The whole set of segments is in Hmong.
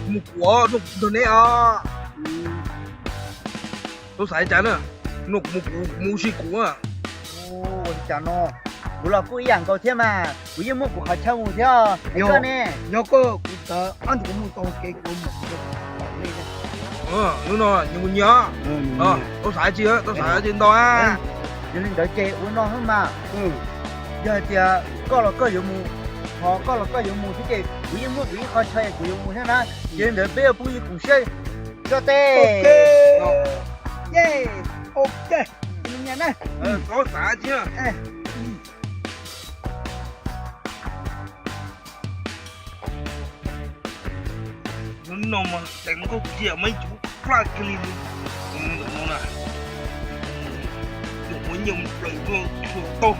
Mus kuv, noj kuv nrog neb os. Tau xav cas na, noj kuv mus kuv, kuv mus ua si kuv. Ua li cas no, kuv los kuj ib yam nkaus thiab mas, kuv yeej muaj kuv qhov chaw mus thiab. Koj ne? Nyob koj, kuv tawv ob ntsis kuv mus tau kev kuv mus. Hnub no nyias mus nyias. Tau xav tsis, tau xav tsis ntau. Yog li ntawd ces ua no xwb mas, yog hais tias koj los koj yuav mus, ho koj los koj yuav mus thiab ces kuv yeej muaj kuv ib qho chaw kuv yuav mus thiab na. Yog li ntawd peb ua phooj ywg koom siab tso tes. Ok. Tau xav tsis. Hnub no mas teev nkauj tiag, muaj ib tug flaj kiag li ntawm no na. Yuav muab nyiaj plaws tuaj txhua tau.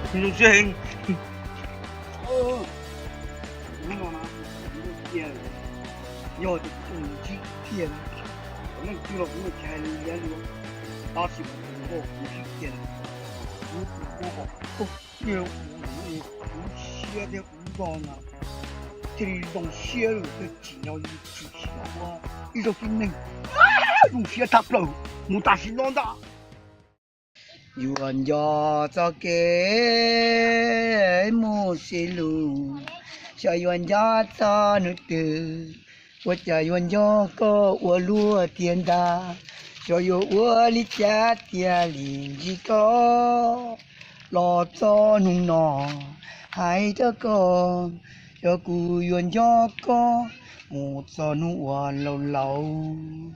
Zoo siab heev. Hnub no na, kuv cia, yog tias kuv tus ntsib kiag na, kuv leej twg los kuv yeej tsis hais li liab li, tab sis kuv tus nkauj kuv ntsib kiag na, kuv tus nkauj kom tau kiag kuv, kuv lub siab thiab kuv lub zog na, thiaj li zoo siab lawm thiaj tsim nyog li tshwm sim ua ib zaug tib neeg zoo siab tshaj plaws mus tam sim no ntag. Yuav nco txoj kev mus sib hlub, xyov yuav nco txog hnub twg, ua cas yuav nco koj ua luaj tiag ntag, xyov yuav ua li cas thiaj li ntsib koj los txog hnub no. Hais rau koj, xyov kuv yuav nco koj mus txog hnub uas laus laus.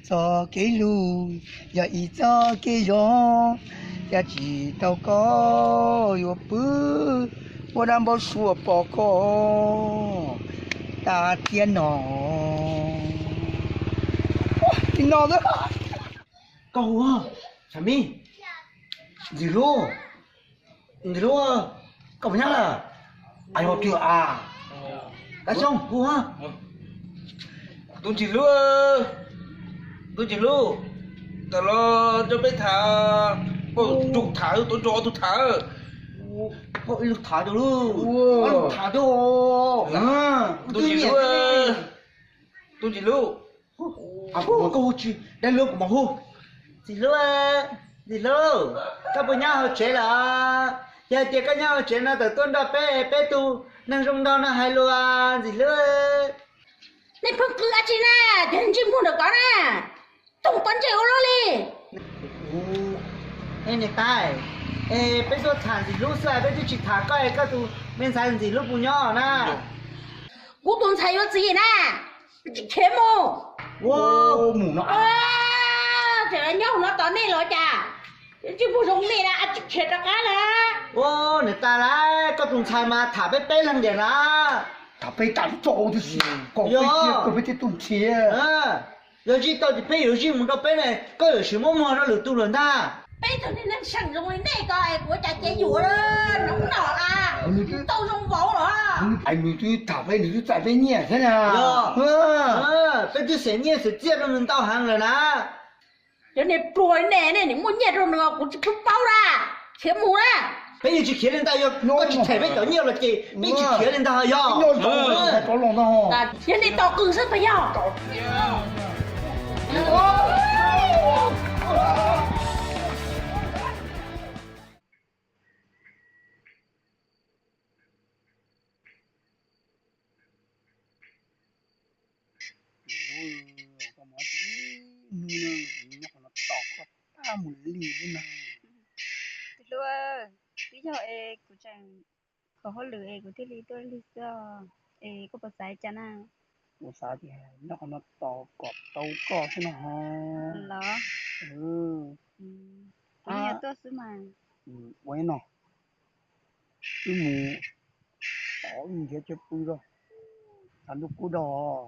Txoj kev hlub yog ib txoj kev zoo, yog tsis tau koj yuav pw ua dab npau suav pom koj tas thiab no. Li no, koj hu, Sam Mib, Ntxim Hlub, Ntxim Hlub, koj puas nyob lawm? Yog tiag a, Kab Xyooj hu. Tus Ntxim Hlub, tus Ntxim Hlub, tawm los nrog peb tham, nrog tham, tuav nrog ob tug tham. Ib lub tham rau, ob lub tham rau. Tus Ntxim Hlub, tus Ntxim Hlub. Koj hu tsis dab lub kuv mam hu. Ntxim Hlub, Ntxim Hlub, koj puas nyob hauv tsev lawm? Yog hais tias koj nyob hauv tsev no tawm tuaj nrog peb, peb tus neeg zoo nraug no hais lus, Ntxim Hlub. Nej pheej qw dab tsi na, cov ntsej muag ntawm ko na, toog pob ntseg ua luaj li. Niam tais, es peb tuaj tham Ntxim Hlub xwb, peb twb tsis tham koj, koj tus me ntxhais Ntxim Hlub puas nyob na? Kuv tus ntxhais yuav txiv na, tsis khiav mus. Mus no, tseem nyob no tos nej los cas? Tsis pub zoo nej na, tsis khiav rov qab na. Niam tais lauj, koj tus ntxhais mas tham peb peb leeg tiag na. Tham peb tas tso, koj peb thiaj tuaj nrhiav. Yog zij tau ces peb yuav zij mus rau peb ne, koj yuav tsis muab muag rau lwm tus lawm ntag. Peb tug neeg seem zoo li nej ko es kuv ua cas cev yuam nov no a, tau zoo vauv los. Nws twb tham peb, nws twb txais peb nyiaj thiab na. Peb twb xeem nyiaj xeem txiaj rau nws ntau heev lawm na. Cov niag pluag nej, nej nim muaj nyiaj rau nws kuv tsis paub na. Khiav mus na. Peb yeej tsis khiav li ntag, yog koj tsis them peb cov nyiaj los ces peb tsis khiav li ntag yog. Yog nej tos qws xwb puas yog? Koj mus ib hnub no kuv nyob qhov no tos koj tag mus li li no. Tus hlub, twb yog es kuv tseem kho hauj lwm es kuv thiaj li tuaj lig xwb os. Es koj puas xav cas na? Kuv xav tias nyob qhov no tos kom tau koj xwb no ho. Los? Kuv yeej yuav tuaj xwb mas. Ua li no, wb mus, wb nrhiav chaw pw rau, tshav ntuj kub dhau.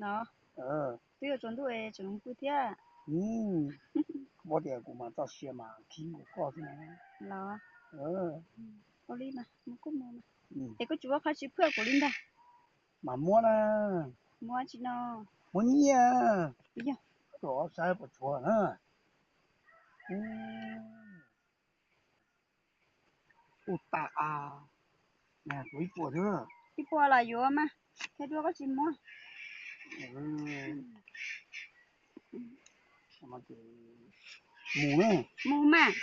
No, twb yuav tsaus ntuj es tseem pw thiab. Kuv paub tias kuv mas txoj sia mas khib nkaus koj xwb na. Los? Ua li mas mus kuj mus mas. Es koj tsis muab qhov tsis phwj kuv li ntag. Mas muab na. Muab tsis no? Muab nyiaj. Yog. Rau saib puas tshuav na. Ub, tas a, kuv ib puas thiab. Kua los yuav mas, thiab duab koj tsis muab. Mus, mus mas.